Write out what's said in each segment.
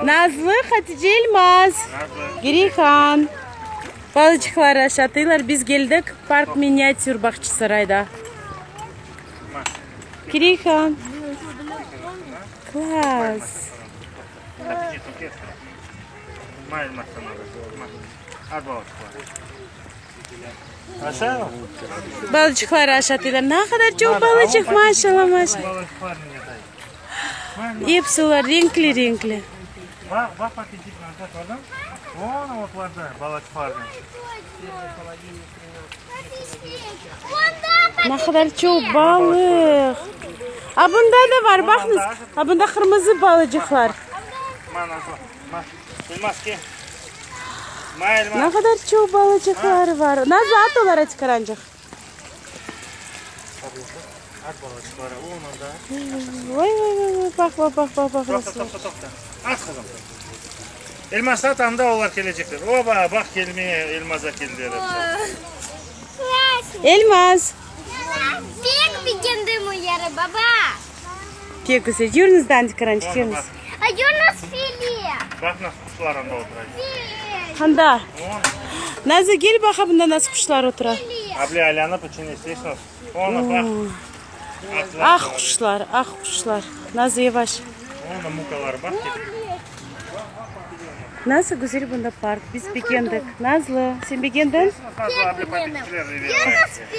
Nazlı, Hatice, Elmaz, Gireyhan balıçıqlar aşatıylar. Biz keldik park miniatür Bağçasarayda. Gireyhan. Klass. Balıçıqlar aşatıylar. Ne qadar çoq balıçıq, maşallah, maşallah. Episi olar renkli-renkli. Ne qadar çoq balıq. A bunda da bar, baqıñız. A bunda qırmızı balıcıqlar. Ne qadar çoq balıcıqlar bar. Nazlı, at olar tikarançıq. Vay, vay, vay, vay, baq, baq, baq, baq, baq. Toqta, toqta, toqta. At qızım. Elmaz at, anda olar kelecekler. Oba, baq kelmeye Elmaza keldiler episi. Elmaz. Pek begendim o yeri, baba. Pek güzel. Yürüñiz, Dandik, yürüñiz. A Yunus fili. Baq nasıl quşlar anda otura. Anda. Nazlı, gel baqa, bunda nasıl quşlar otura. Able aylanıp içine isteysiñiz. Onı baq. Ah quşlar, ah quşlar. Nazlı, yavaş. Onı mukalar baq. Nasıl güzel bunda park. Biz begendik. Nazlı, sen begendiñ?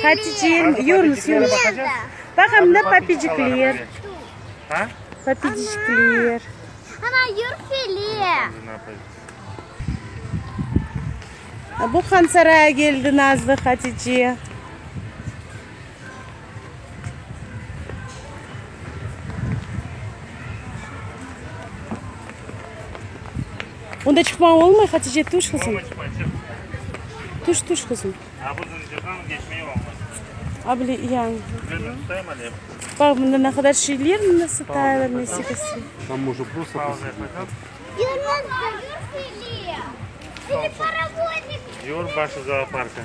Hatice, yürüñiz, yürüñiz. Baq, mında papijikler. Papijikler. Ana, yür fili. Bu Hansarayğa keldi Nazlı, Hatice. Onda çıqmağa olmay, Hatice, tüş, qızım. Tüş, tüş, qızım. Abli, ya. Baq, mında ne qadar şeyler mında sataylar, nesi-kesi. Там можно просто Пауза yapacağım. Yunus, yür fili. Fili paravozик. Yür başı zooparka.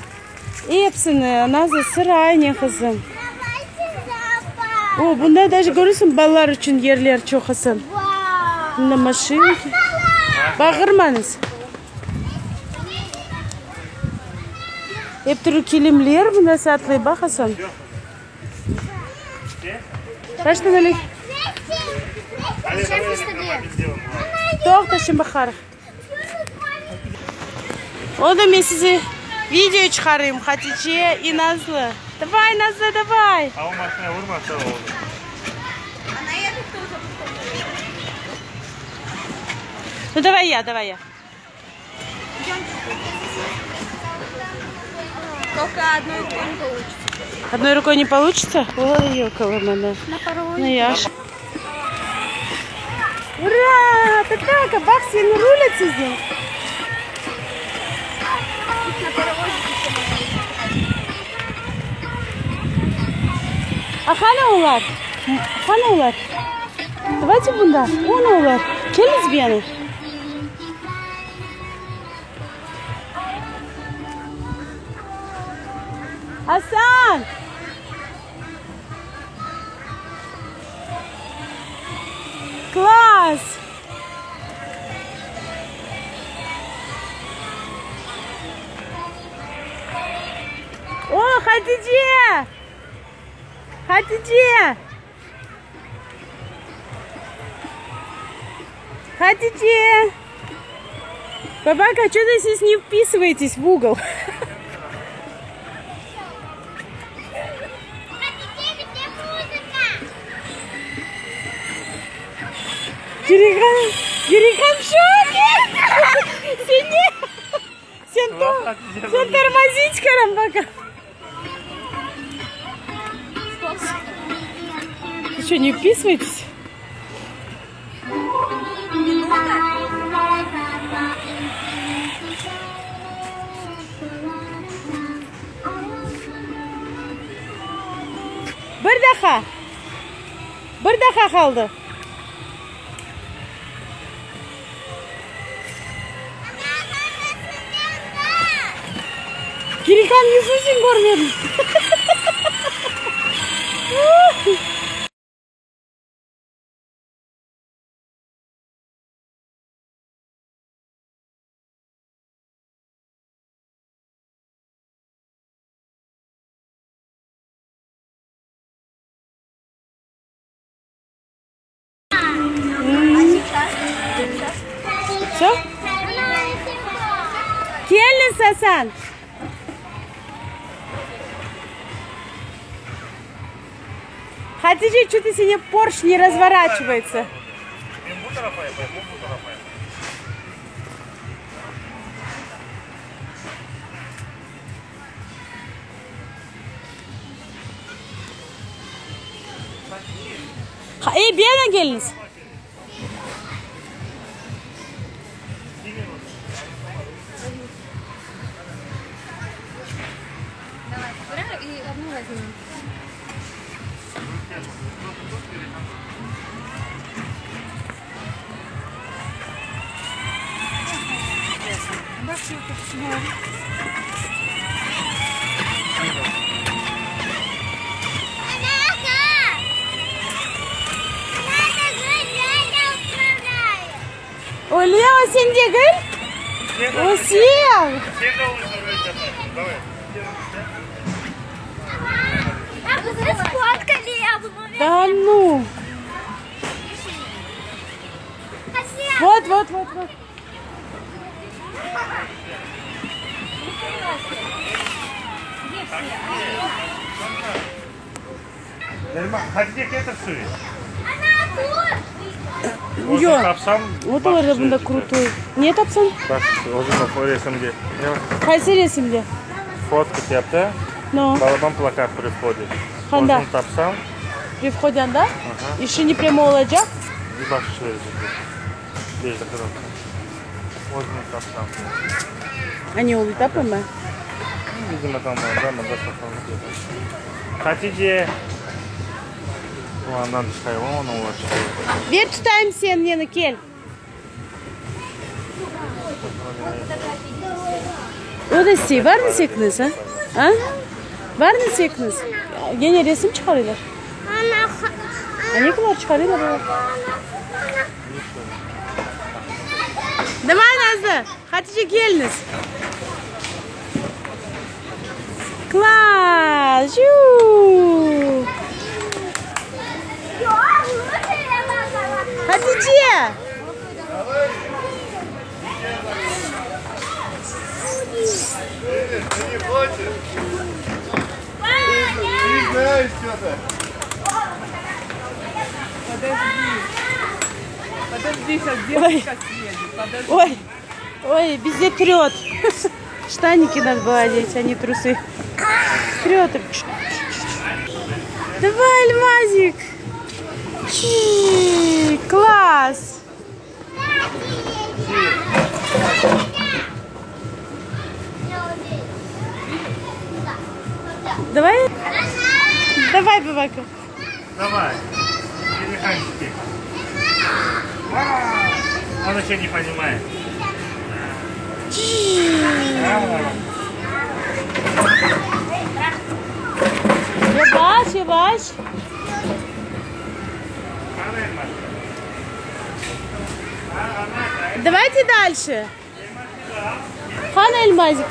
Epsini, Nazlı, sıraynen, qızım. Давайте zoopark. O, bunda даже körüsiñ, balalar içün yerler çoq, Asan. Vau. Mında maşinki. Bağırmañız. Ep türlü kilimler mında satılay, baq, Asan. Kaç tane? Toqta, şimdi baqarıq. O da men size video çıqarayım, Hatice и Nazlı. Давай, Nazlı, давай. A o maşina urmasa oldı. Ну давай я, давай я. Только одной рукой не получится. Одной рукой не получится? Ой, ёкала мене. На паровозе. Ну я ж. Ура! Татака, baq seni rulят sizden. На паровозике можно. A qana olar? Qana olar? Давайте bunda. Ana olar. Keliñiz bir yana. Asan! Klass! O, Hatice! Hatice! Hatice! Бабака, что ты здесь не вписываетесь в угол? Hatice, где музыка? Кирихан, Кирихан в шоке! Sen ne? Sen, то, sen тормозить, Карамбака. Вы что, не вписываетесь? Минута. Bir daha. Bir daha qaldı. Kirikan yüzün sen körmediñ. Keliñiz, Asan. Hatice, ço-to seni Porş ne razvoraçivayetsâ. Men bu tarafa yapayım, o bu tarafa yapayım. Ey, buyana keliñiz. O, Leo, sen degil? O, sen. Da nu. Vot, vot, vot, vot. Yoq. Vot olar bunda krutoy. Ne tapsañ? Qaysı resimde? No. Qanda? Pri vhode anda? İşi ne prâmo olacaq? A ne oldı tapamay? Ver tutayım sen neni, kel. O da stey, var mı sekniz, a? A? Var mı sekniz? Gene resim çıqarıylar. A ne qılar çıqarıylar olar? Davay, Nazlı, Hatice, keliñiz. Klass! Yuu! Hatice! Ой, ой, ой, везде трет. Штаники надо было одеть, а не трусы. Трет. Давай, Альмазик. Чи, класс. Давай. Давай, бабака. Давай. Механики. Он еще не понимает. Yavaş, yavaş. Давайте дальше. Qana Elmazik.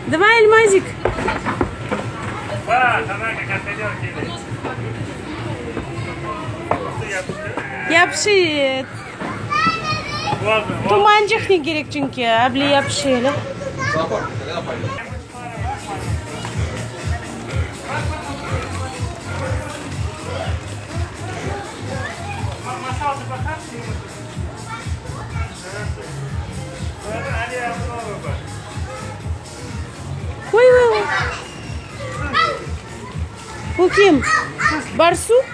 Давай, Эльмазик. Yapışıy. Tumancıq ne kerek çünki, able yapışıy ele. Oy, oy, oy. Bu kim? Barsuk?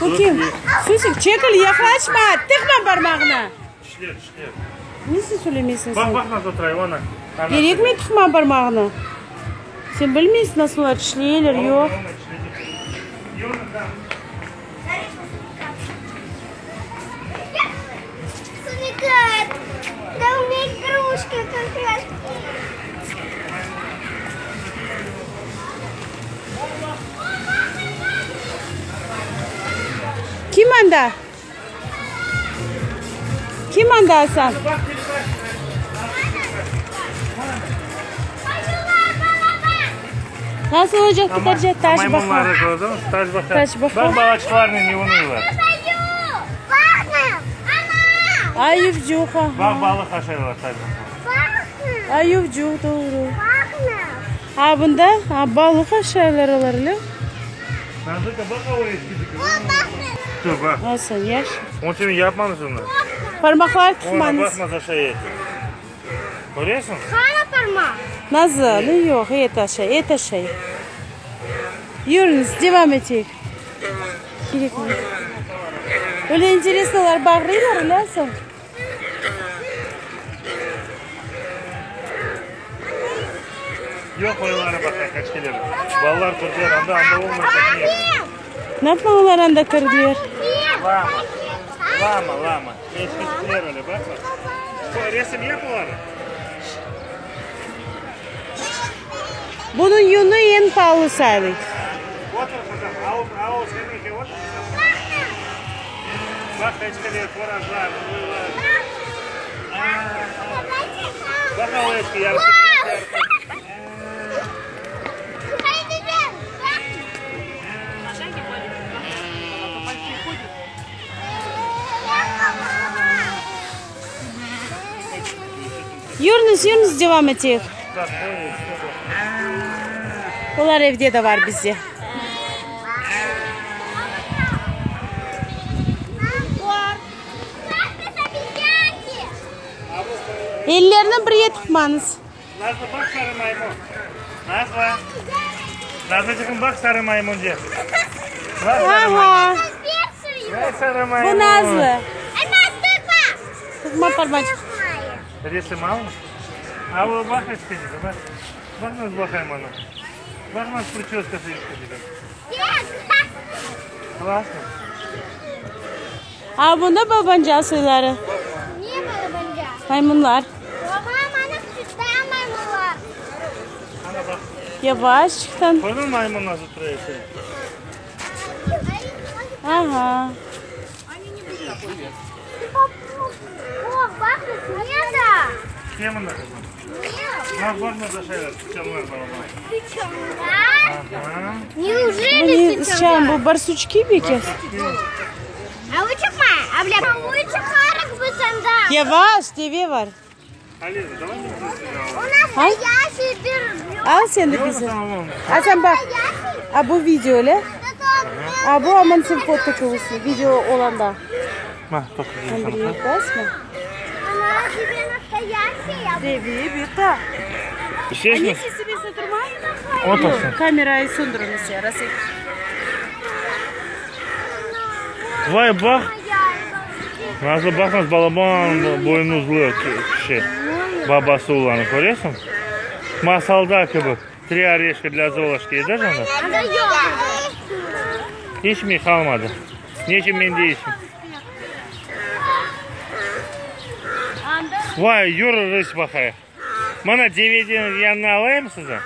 Bu kim? Susik, çekil, yaqlaşma, tıqma parmağını. Tişler, tişler. Nesi söylemeysiñ sen? Baq, baq nasıl otura, İvana. Kerekmey tıqma parmağını. Sen bilmeysiñ nasıl olar tişleyler, yoq. Kim anda? Kim anda, Asan? Nasıl olacaq, Taş baqa. Maymunları kördiñmi? Taş baqa. Baq, balaçıqlarnen yuvunırlar. Ayuvcuq, aha. Baq, balıq aşaylar, tabi. Ayuvcuq, doğru. A, bunda, a, balıq aşaylar olar, öyle? Nazlıka, baq, o eskidiki. Dur, baq. Olsun, yaş. Onıñ içün yapmañız onı. Parmaqlar Ona tıqmañız. baqmaz aşay et. Köresiñ? Nazlı, nu yoq, et aşay, et aşay. Yürüñiz, devam eteyik. Kerekmi? Öyle interesno, olar bağırıylar, öyle Asel? Yoq, qoylara baqayıq, qaç keler. Balalar kirdiler anda, anda olmasa ne? Ne yapma olar anda kirdiler? Lama, lama, lama. Eski öyle, baq, baq. Resim yap olarnı. Bunıñ yünü eñ paalı sayılır. Yürüñiz, yürüñiz, devam eteyik. Olar evde de bar bizde. Ellerni birge tıqmañız. Nazlı, baq sarı maymun. Nazlı. Nazlıcığım, baq sarı maymunca. Baq sarı maymun. Baq sarı maymun. Bu Nazlı. Tıqma parmaçıq. Resim al. Al, baq eskicigi, baq. Baq nasıl baqayım onı. Baq nasıl priçoskası eskicigi. Klassno. A, bunda babanca soyları. Ne babanca? Maymunlar. Baba, mana maymunlar. Yavaşçıqtan. Kördiñ maymun nasıl tura eken? Aha. O, baq, ne da? Ne mında qızım? Baq, baq nasıl aşaylar, sıçanlar balaban. Sıçanlar? Aha. Неужели Bu ne sıçan, bu barsuçki mi А вы çıqma, abla. Вы çıqarıq biz anda. Yavaş, deve bar. Alina, davay ne У настоящий bir. Al sen de bizi. A sen baq. A bu video le? A bu aman sen foto kılırsın. Video olanda. Ma, toqta, Sen bir basma. Она тебе настоящая. Deve bir ta. İşesiñ? Sesi turma. Otursın. Kamerayı söndürüñiz ya, Rasim. Vay, baq. Nazlı, baq nasıl balaban boynuzlı kişi. Babası olanı köresiñ? Masalda kibi. Три орешка для Золушки edi canım? Anda yoq. İç mi qalmadı? Ne içün mende içmi? Vay, yürü, rıs baqayıq. Mana deveniñ yanına alayım sizni? А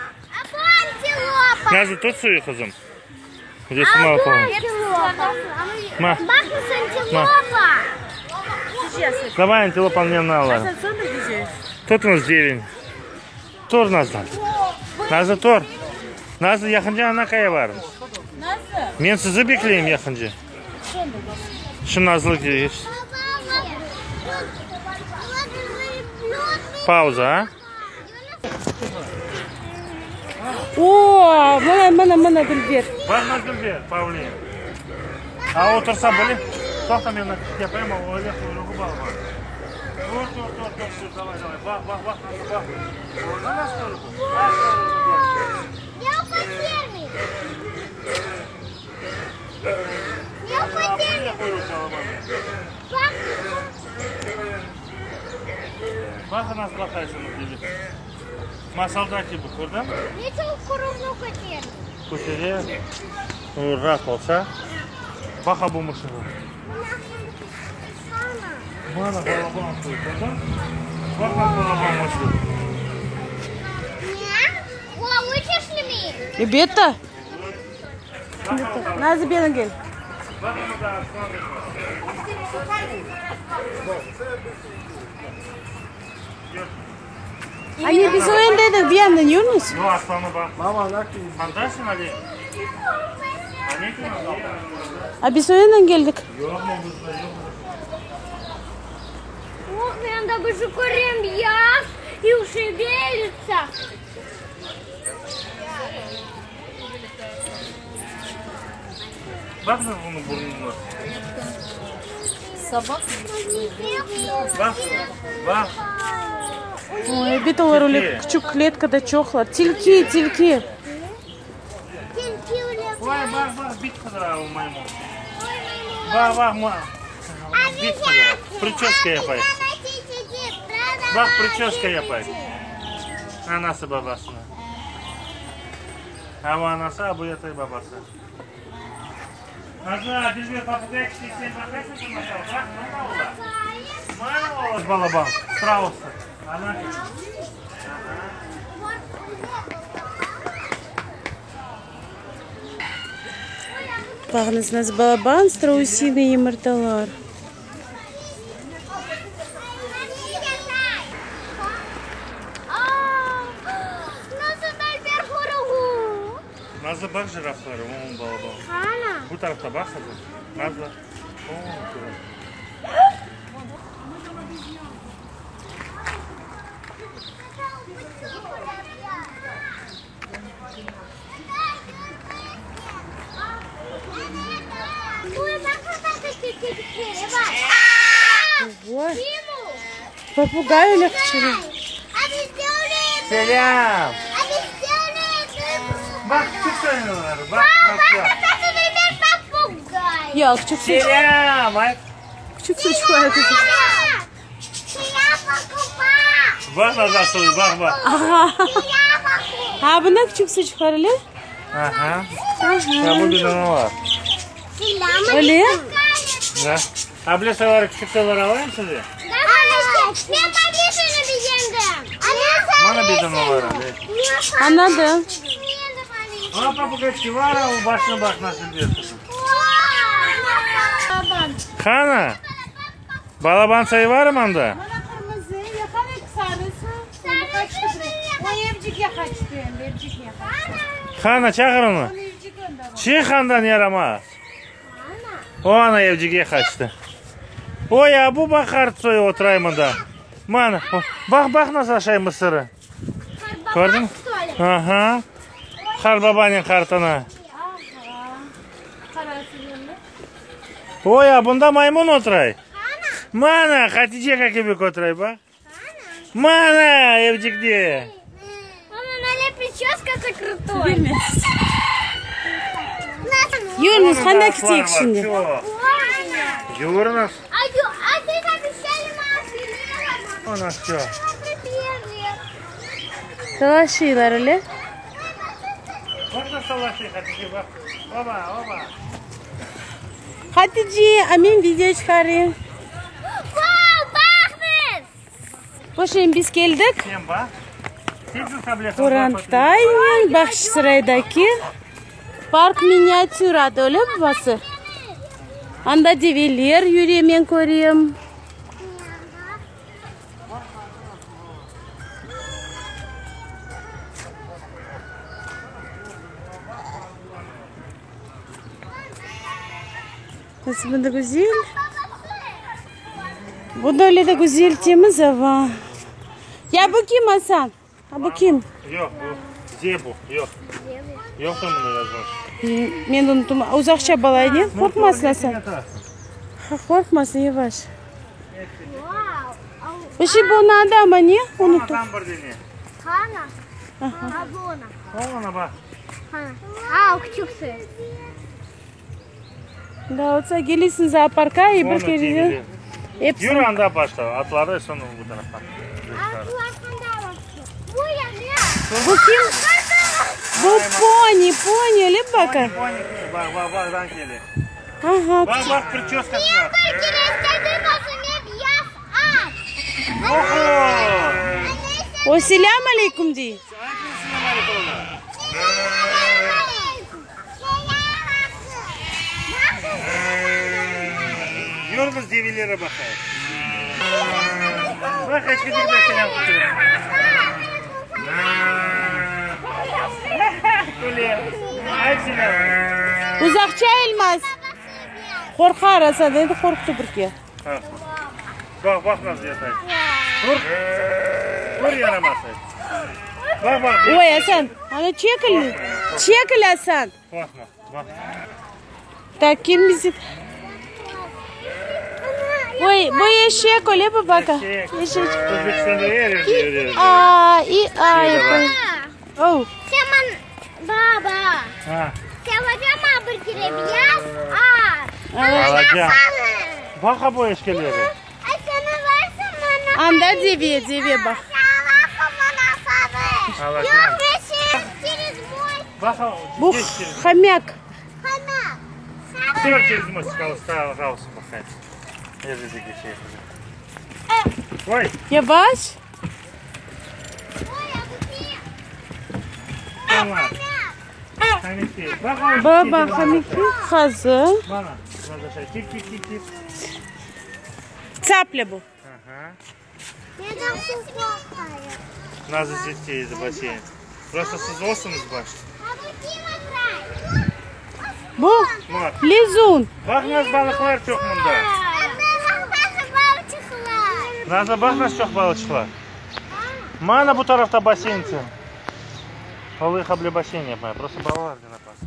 bu антилопа. Nazlı, tut suyu, qızım. Resim А alıp bu alayım. антилопа. Ma. Baqıñız антилопа. Давай антилопанıñ yanına alayım. Sen söndür videoyu. Tutuñız deveni. Tur, Nazlı. Nazlı, tur. Nazlı, yaqınca anaqaya barıñız. Nazlı. Men sizi bekleyim yaqınca. Şu Nazlı geç. Pauza, a? O, mana, mana, mana Dülber. Bar mı Dülber, Pavlin? A otursa bile. Toqta men yapayım, öyle quyruğı balaban. Tur, tur, tur, tur, tur, davay, davay. Baq, baq, baq, Nazlı, baq. Kördiñ nasıl quyruğı? Baq, quyruğı. Я потерми. Я потерми. Böyle quyruq balaban. Baq. Baq nasıl baqaysıñız dedi. Masalda kibi, kördiñ? Niçün quyruğını köter? Kötere, raat olsa. Baqa bu mışığı. Mana balaban qoy, kördiñ? Baq nasıl balaban mışıq. Ne? O, uçuşlı mı? Elbette. Nazlı benim gel. Baq mında arslan da bar. Anne biz o yanda bir yandan yürüñiz. Yo, arslanı baq. Fantastik Ali. A ne ki? A biz o yandan keldik. Yoq mı bizde, yoq mı? Oh, men anda bir şey körem, yaz, i şevelitsa. Baq bunıñ burnuna. Sobak? Baq, baq. Oy, ebet, olar öyle küçük kletkada çoqlar. Tilki, tilki. Oy, baq, baq, bit qıdıra o maymun. Baq, baq, bit qıdıra. Priçöska yapay. Baq, priçöska yapay. Anası babasına. A bu anası, a bu yatay babası. Nazlı, bizge popugayçik sen baqaysıñ masal. Baq, mana olar. Mana olar balaban, strausı. Ana. Bağıñız, nasıl balaban strausiniy yımırtalar. Nazlı, baq jirafları, o, balaban. Bu tarafta baq, qızım. Nazlı, o, jiraf. Popugay öyle qıçıra. Selâm! Baq, küçük soyunlar, baq, baq, baq. Yoq, küçük Selâm! Ayt. Küçük suçlar. Baq, nasıl, baq, baq. Aha. Ha, bunda küçük suçlar öyle? Aha. Ya bu bir var. Öyle? Da. Able soyları, küçük soyları alayım size? Men повешенный begendim. Mana bedavalar, Anladım. Ana popugayçik var, o başına baq nasıl diyorsun. Qana? Balaban soy var mı anda? Mana qırmızı, yaqan sarısı. O evcige qaçtı endi, evcige qaçtı. Qana, çağır onı. Evcik onda. Çıq andan yaramaz. O ana evcige qaçtı. Oy, a bu baq qart soy oturay mında. Mana, baq, baq nasıl aşay mısırı. Kördiñ? Aha. Qartbabanen qartana. Oy, a bunda maymun oturay. Mana, Haticeka kibi oturay, baq. Mana, evcikte. Прическа крутой. Yunus, qanda keteyik şimdi? Yürüñiz. А ты обещали Ana şu. Dalaşıyorlar öyle. Baq nasıl dalaşıyor Hatice, baq. Oba, oba. Hatice, a men video çıqarayım. Vau, baqıñız! Hoş biz keldik. Sen baq. Qorantaynen Bağçasaraydaki Park miniatüra adı, öyle babası? Anda develer yüre, men körem. Nasıl bunda güzel? Bunda öyle de güzel temiz ava. Ya bu kim, Asan? A bu kim? Yoq, bu zebu, yoq. Yoqtır bunda yazılış. Men unuttum. Uzaqça balay ne? Qorqmasın, Asan. Qorqmasın, yavaş. Bu şey bunı adama ne? Unuttum. Tam bir dene. Qana. Abona. Ona baq. Qana. A, küçük soy. Da, olsa kelesiñ zooparkqa i bir kere episi. Yürü anda başla. Atları soñra bu tarafqa. Bu kim? Bu poni, poni, öyle baka? Poni, baq, baq, baq, kele. Aha. Baq, baq, priçoskasına. Bir kere istedim olsun hep yaz at. Oho! O selâm aleyküm dey. Selâm aleyküm ona. Yürüñiz develere baqayıq. Baq, eçkige de selâm qıçırır. Küle. Ayt selâm. Uzaqça Elmaz. Qorqar Asan, endi qorqtı bir ke. Baq, baq nasıl yatay. Tur. Tur yaramaz. Baq, baq. Oy, Asan, ana çekil. Çekil, Asan. Qorqma, baq. Tak, kim bizi... Oy, bu eşek, öyle babaka? Eşek. Eşek. Özbekistanda er yerde yürüyor. A, i, a, yapay. Ow. Sen baba. Ha. Sen hocam bir kere beyaz at. Alacağım. Baq ha bu eşkeleri. Ay sana varsın bana. Anda deve, deve baq. Alacağım. Yoq, meşe через мой Baq ha. Bu geç через- хомяк. kanal. Sür через мостик, al, sağ olsun baqayım. Er yerge geçeyik. Oy. Yavaş. Oy, а bu kim? Tamam. Haniki. Baq ha. Baba, хомяки. Qazı. Bana. Biraz aşağı. Tip tip tip tip. Цапля bu. Aha. Neden korkuyor? Nazlı teyze basseyn. Просто siz olsunuz başta. А bu kim Azray? Bu Bak. lizun. Baq naz balıqlar çoq mında. Anne, bak nasıl balçıklar. Nazlı baq naz çoq balıçıqlar. Mana bu tarafta basseyn. Vallahi hable basseyn yapmaya. Просто balalar gene pas.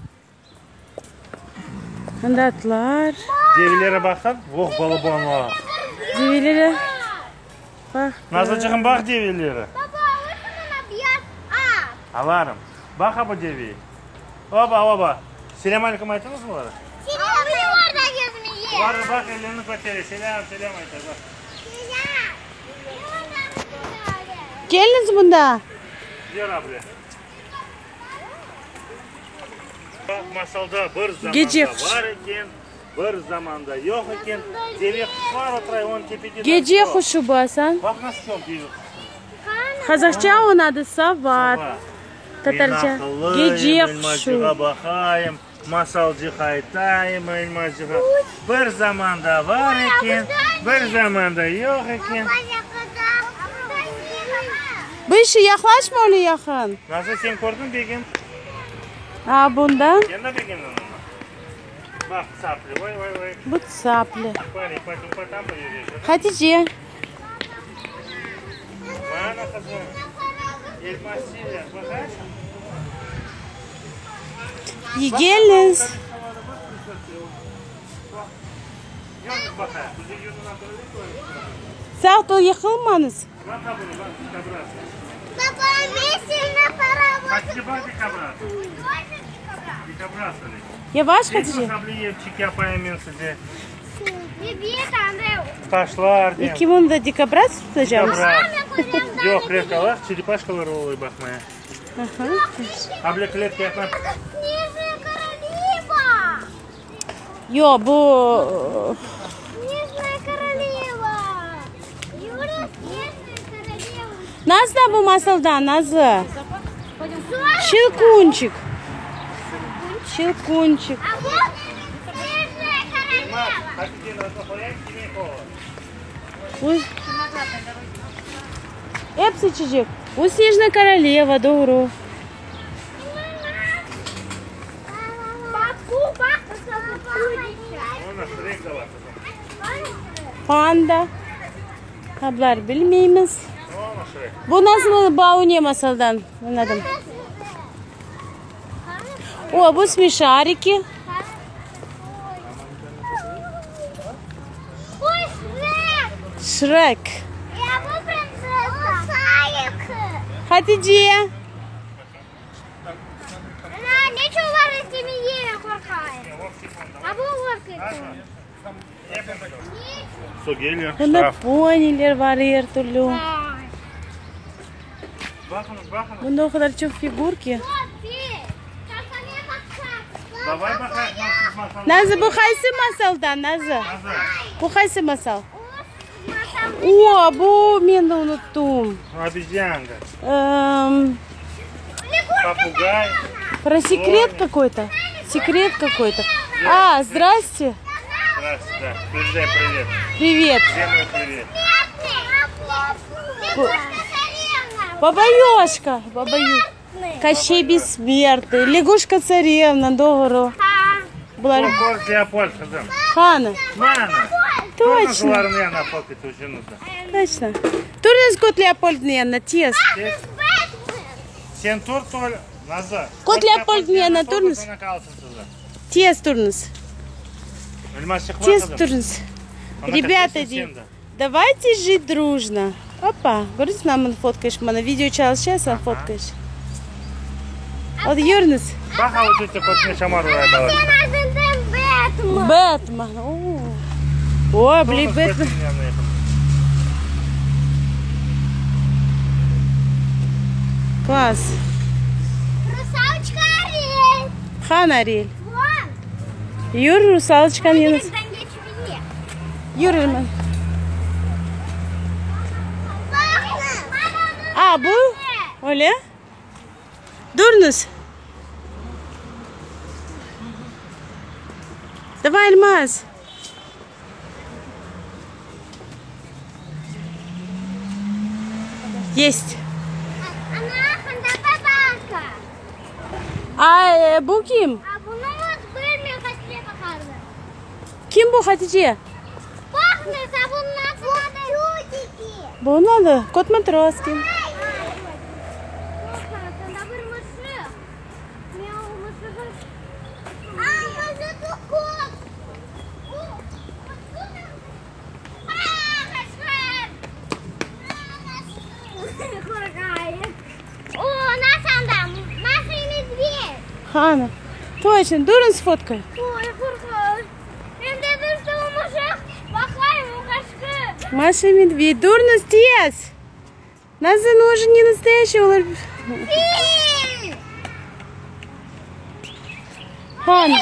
Anda atlar. Develere baqsan, oh balabanlar. Develere. Baq. Nazlıcığım baq develere. Baba, alırsın ona beyaz at. Alarım. Baq ha bu deveyi. Oba oba. Selam aleyküm aytınız mı olara? Selam orada gezmeye. Var baq ellerini kötere. Selam selam aytar baq. Selam. Keliñiz mında. Yer abla. Baq masalda bir zamanda Gece quş. bar eken, bir zamanda yoq eken. Deve quşlar oturay onıñ tepede. Gece quşu bu, Asan. Baq nasıl çoq deve quşu. Qazahça onıñ adı sova. Baq. Tatarca. Men aqıllıyım, Gece elmacığa quşu. baqayım, masalcıq aytayım elmacığa. Bir zamanda bar eken, bir zamanda yoq eken. Bu işi yaqlaşma öyle yaqın. Nazlı sen kördiñ begen? A bundan Sen de begendiñ onı. Baq, цапля, vay, vay, vay. bu цапля. Парень, пойдем по там поедешь. Hatice. Mana qızım. Elmasıyla, baqaysıñ? Keliñiz. Yalnız baqayıq. Bize yönünden turayıq. Sağ ol, yıqılmañız. Baq ha bunı, baq, dikobraz. Baba, вместе на паровоз. Hatice baq dikobraz. Dikobraz öyle. Yavaş Hatice. Habliyevçik yapayım men size. Привет, Андрей. Taşlar deyim. Eki mında dikobraz tutacağımız. Dikobraz. Yoq, kletkalar, черепашkalar olay baqmaya. Aha. Hable kletka yapma. Снежная королева. Yo bu Снежная королева. Юра, снежная королева. Nazlı bu masaldan Nazlı. Щелкунчик. Щелкунчик. А вот снежная королева. Hatice Nazlı qoyayım, kime qola. Bu Episi içecek. Bu Снежная королева doğru. Баку, баку, Ona Shrek de var qızım. Panda. Tablar bilmeymiz. Ona Shrek. Bu nasıl bau ne masaldan? Anladım. O bu смешарики. Ой, Шрек! Шрек. Я bu принцесса. Зайка. Hatice. Ana, ne var istemeye korkayım. А bu korkuyor. Su geliyor. Bunda Ştraf. poniler var er türlü. Baqıñız, baqıñız. Bunda o qadar çoq figurki. Davay baqayıq nasıl masal. Nazlı bu qaysı masaldan Nazlı? Nazlı. Bu qaysı masal? O, bu men de unuttım. Обезьянка. Эм, Попугай. про секрет какой-то. Секрет какой-то. А, здрасте. Здравствуйте, да. Передай привет. Привет. Где мой привет? Баба Ёжка. Баба Ё- Кощей бессмертный. Лягушка царевна. Doğru. Bular Kork Leopold qızım. Qani. Mana. Toçno. Olarnıñ yanına fotka tüşüñiz. Toçno. Turıñız Kot Leopoldnıñ yanına, tez. Sen tur, tur, Nazlı. Kot Leopoldnıñ yanına turıñız. Tez turıñız. Tez turıñız. Ребята, давайте жить дружно. Опа, kördiñiz mına fotka, mana video çalışa, sen fotka. Hadi yürüñiz. Baq, a вот эти kotne şamar uray bala. Бэтмен. О, блин, Бэтмен. Класс. Русалочка Ариэль. Qani Ariel. Вон. Yür, русалочка yanına. Yür, Elmaz. A, bu? Öyle? Durıñız. Давай, Elmaz. Есть. A, e, bu kim? Kim bu, Hatice? Bunıñ adı Kot Matroskin. Qani, toçno, durıñ sfotkay. Маша и медведь. Durıñız tez. Nazlı, ну уже не настоящий olar. Qani.